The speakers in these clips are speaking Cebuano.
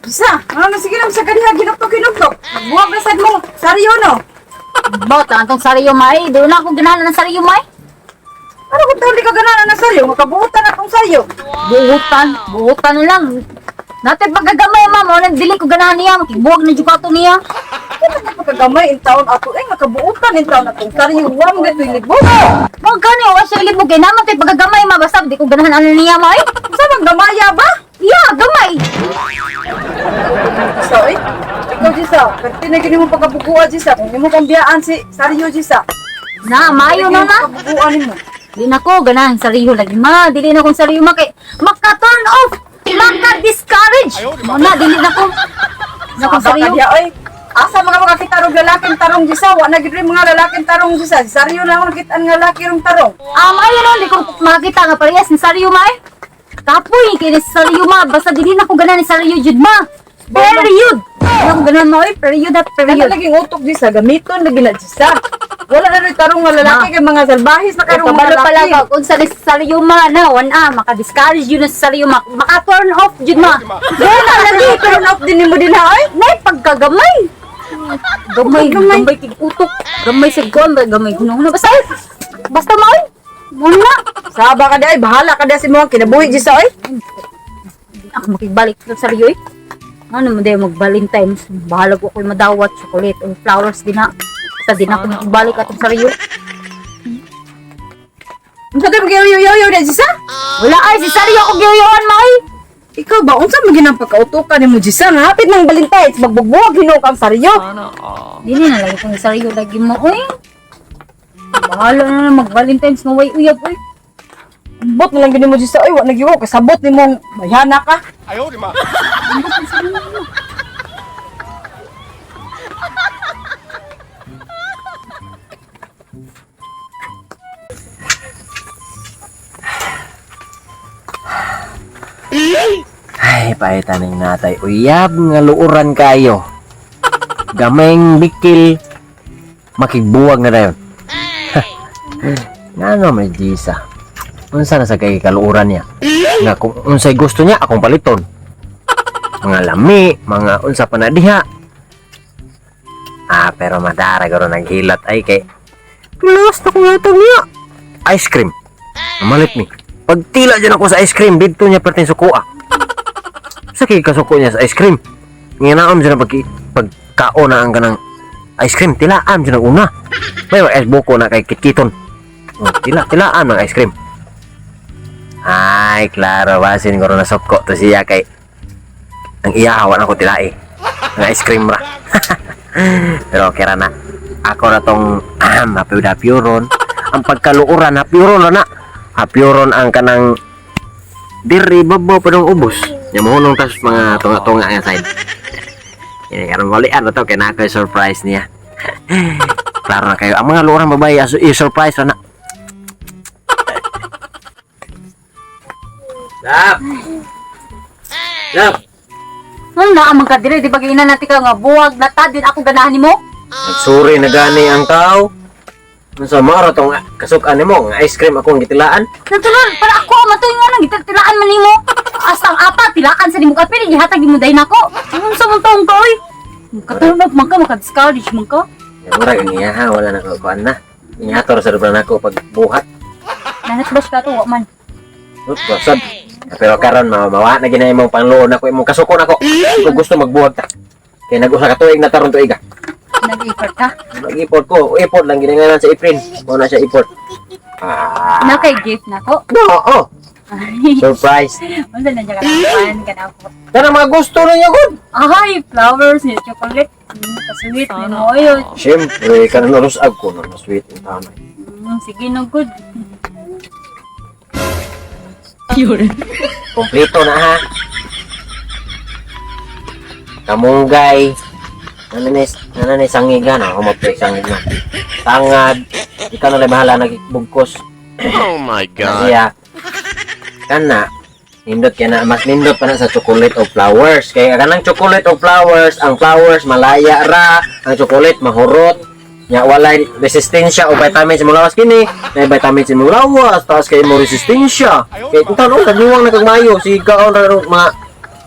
Isa, ano na sige lang sa kaniya ginuktok-ginuktok. Nagbuwag na sad mo. Saryo no. Bot, ang atong sariyo may. Doon na ako ganahan ng sariyo may. Ano kung taon di ka ganahan ng saryo? Makabuotan na tong saryo. Buutan, buutan na lang. Natin pagkagamay, ma'am. Wala, dili ko ganahan niya. Makibuwag na dyan ko ato niya. Kaya na pagkagamay in taon ato eh makabuotan in taon atong saryo. Wa mo gatoy libog. Wag gani, wa siya libog. Kaya naman tayo pagkagamay, ma. Basta di ko ganahan ano niya, ma. Eh. Sa man gamaya ba? Yeah, gamay. So eh, ikaw Jisa, pwede na gini mo pagkabuguan Jisa. Kung imo kang biyaan si saryo Jisa. Na, maayo na na. Pagkabuguan nimo. Di na ko ganahan sariyo lagi, ma. Dili na kong sariyo, ma. Kay, maka-turn off. Maka-discourage. Mo na, dili na ko. Na kong Saba ka sariyo. diya, oy. Asa mga makakita og lalaking tarong Jisa, wa na gid rin mga lalaking tarong Jisa. Si Saryo na ako nakitaan nga lalaki rong tarong. Ah, maayo na, di ko makakita nga parehas ni sariyo, ma. Eh. Kapoy, kay ni sariyo, ma. Basta dili na ko ganahan ni sariyo, jud, ma. Period. Di na ko ganahan, ma. Oy, period at Kana period. laging utok Jisa, gamiton lagi na Jisa. Wala na rin tarong nga lalaki kay mga salbahis na karong mga Kabalo pala lalaki. ka, kung sa sariyo ma na, wan a, maka-discourage yun na sa sariyo ma, maka-turn off yun ma. Doon na lagi, pero Turn off din nimo din ha, oy. nay pagkagamay. Gamay, gamay kig utok, gamay sa gon, gamay gunong na basta. Basta ma oy. Muna. Saba ka di ay, bahala ka di sa imong kinabuhi Jisa oy. Ako makigbalik sa sariyo eh. Ano mo dayo mag-Valentine's, bahala ko ako'y madawat, chocolate or flowers din na. Basta din ako makigbalik atong sariyo. Unsa kay magyuyo-yo di Jisa? Wala ay, si sariyo ako giyuyoan ma oy. Ikaw ba unsa man ginang pagkautokan nimo Jisa? Nga hapit ng Valentine's, magbugbuwag hinuok ang saryo. Dili na lagi kong sariyo lagi mo, oy. Bahala na lang mag-Valentine's nga way uyab, oy. Bot na lang gini mo Jisa oy, wa nagyuo kasabot nimong bayhana ka. Ay, pahitan ng natay. Uyab nga luuran kayo. Gameng bikil. Makigbuwag na dayon. Nga nga may Jisa. Unsa na sa kay kaluuran niya? Nga kung unsay gusto niya, akong paliton. Mga lami, mga unsa pa na diha. Ah, pero madara garo naghilat ay kay Plus na kong yatag niya. Ice cream. Namalit mi. Pagtila dyan ako sa ice cream, dito niya pertin sukuha. Sa kay kasuko niya sa ice cream. Nga naam dyan ang pagkaon na ang kanang ice cream. Tilaam dyan ang una. May mga ice buko na kay kitkiton. Oh, tilaam ng ice cream. Ay, klaro. Basin ko rin nasoko to siya kay ang iyahawan ako tilai. Ang ice cream ra. Pero okay ra na. Ako na tong happy happy ron. Ang pagkaluoran, happy ron na. Happy ron ang kanang diri babaw pa dong ubos. Nya mohunong tas mga tunga-tunga nga side. Yan karon walian na to kay na ako'y surprise niya. Klaro na kayo. Ang mga luoran babae aso i-surprise ra na. Lap. Lap. Ano na ang mga kadiri, di ba giinan natin ka nga buwag na ta, din ako ganahan nimo? Nagsuri na gani ang tao. Unsa mao ra tong kasukan nimo nga ice cream akong gitilaan? Natural, para ako ang matuloy nga nang gitilaan man nimo. Asa ang apa, tilaan sa nimo ka, pero gihatag nimo dahin ako. Ano sa mong taong ka, oy? Maka-turn off man ka, maka-discourage man ka. Mura niya ha, wala na ko kuan na. Ingator sa na ako pagbuhat. Nanatbash ka to, wa man. Oop, basad. Pero karon mawa na ginay imong pangluon nako imong kasuko nako. Kung gusto magbuhat ta. Kay nag-usa ka tuig na taron tuig ah. Nag-effort ka. Mag-ipot ko, ipot lang ginangalan sa April. Mao na siya ipot. Ah. Na kay gift na ko. No, oh. Surprise. Unsa na niya kanapan, kanako. Kana mga gusto na niya gud. Ay, flowers, ni chocolate. Kasweet, ni mo yun. Siyempre, kanang narusag ko na sweet ang tanay. Sige no, good. Kompleto na ha. Kamunggay. Nananay sangigan ako mapay sangig na. Tangad. Ikaw na lang bahala nagbugkos. Oh my God. Siya. Kana nindot kaya na mas nindot pa na sa chocolate o flowers. Kaya kanang chocolate o flowers, ang flowers malaya ra, ang chocolate mahurot. Nya walay resistensya o vitamins sa imong lawas kini, na vitamins sa imong lawas, taas kay imong resistensya. Kay unta no kagniwang na kag maayo, sige kaon ra ro mga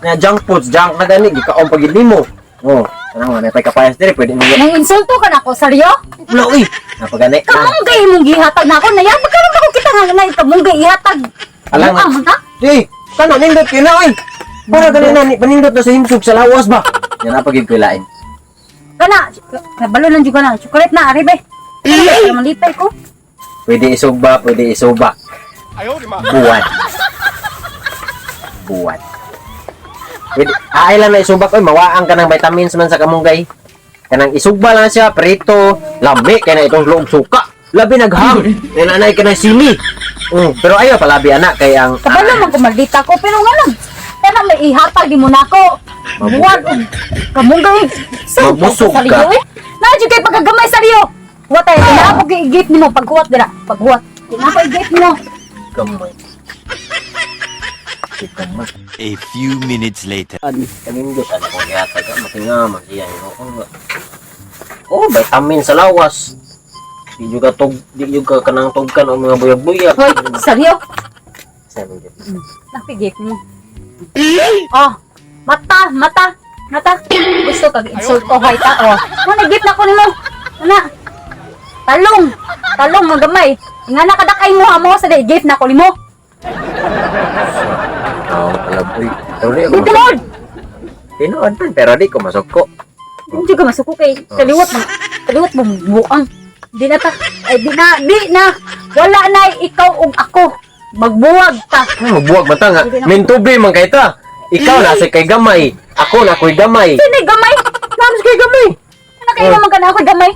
na junk foods, junk na gani gikaon pag gid nimo. Oh, kana nga may kapayas dire pwede mo. Nang insulto ka nako, Saryo? Wala uy. Napagani. Kamunggay imong gihatag nako na yan. Magkaroon ba ko kita nga na kamunggay ihatag? Alang. Buang man ta? Eh, kana nindot kay na oy. Para gani na ni panindot na sa himsog sa lawas ba. Yan na pagid kuilain. Kana, kabalo lang jud ka na. Chocolate na, ari be. Kana, malipay ko. Pwede isugba, pwede isuba. Buwan. Buwan. Pwede, aay lang na isubak oy, mawaang ka ng vitamins man sa kamunggay. Kanang isugba lang siya, prito, lami kay na itong loob suka. Labi nagham. Kay nanay ka na sili. Pero ayaw palabi anak kay ang Kabalo man ko maldita ko, pero nga lang. Kana may ihatag di mo nako. Buwan og kamunggay. So, Mabusog sa ka. liyo, eh. Naa jud kay pagkagamay sa liyo. Watay, kinahanglan ko i-gift nimo paghuwat dira. Paghuwat. Kinahanglan ko i-gift nimo. Gamay. Gamay. A few minutes later. Kanindot ano kung gihatag ka matinga man siya ino. Oh, vitamin sa lawas. Di juga tug di juga kanang tugkan o mga buyag-buyag. Hoy, seryo. Sabi niya. Napigit mo. Oh, mata, mata, mata. Gusto kag insult ko hay ta oh. Mo nagit na ko nimo. Ana. Talong, talong magamay. Nga na kadakay mo amo sa day gift na ko nimo. Oo, alam uy. Pero di ako Di masuk. tinuod. Tinuod man, pero di ko masuko. Hindi ka masuko kay kaliwat mo. Kaliwat mo buang. Di na ta. Ay di na, di na. Wala na ikaw ug ako. Magbuwag ta. Ay, magbuwag man ta nga. Mintubi man kay ta. Ikaw na sa kay gamay. Ako na ako'y gamay. Sino'y gamay? Namas kay gamay. Ano kayo naman ka na ako gamay?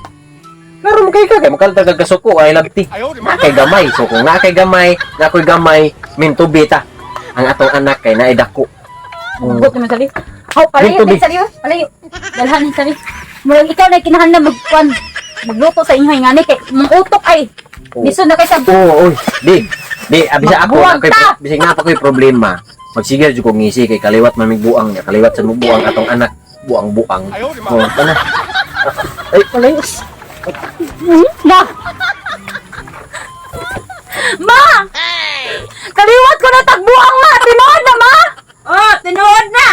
Pero mo kay ka kay makalta kag kasuko ay labti. Na kay gamay. So kung na kay gamay, na ako'y gamay, mintubi ta. Ang atong anak kay naay dako. Bugot naman sali. Haw, palayo Dito, din sali. Oh. Palayo. Dalhan ni sali. Murag ikaw na kinahanglan magkuan magluto sa inyo ngani kay mong utok ay. Oh. Lisod na kay sa Oo, oy. Di. Di, abisa ako Magbuwag na ko'y ta! bisag na pa ko'y problema. Magsigil jud ko ngisi kay kaliwat man buang niya, kaliwat sa buang atong anak, buang-buang. Oh, kana. Ay, palayo. Na. Ma! Kaliwat ko na tagbuang ma! Tinuod na ma! Oh, tinuod na.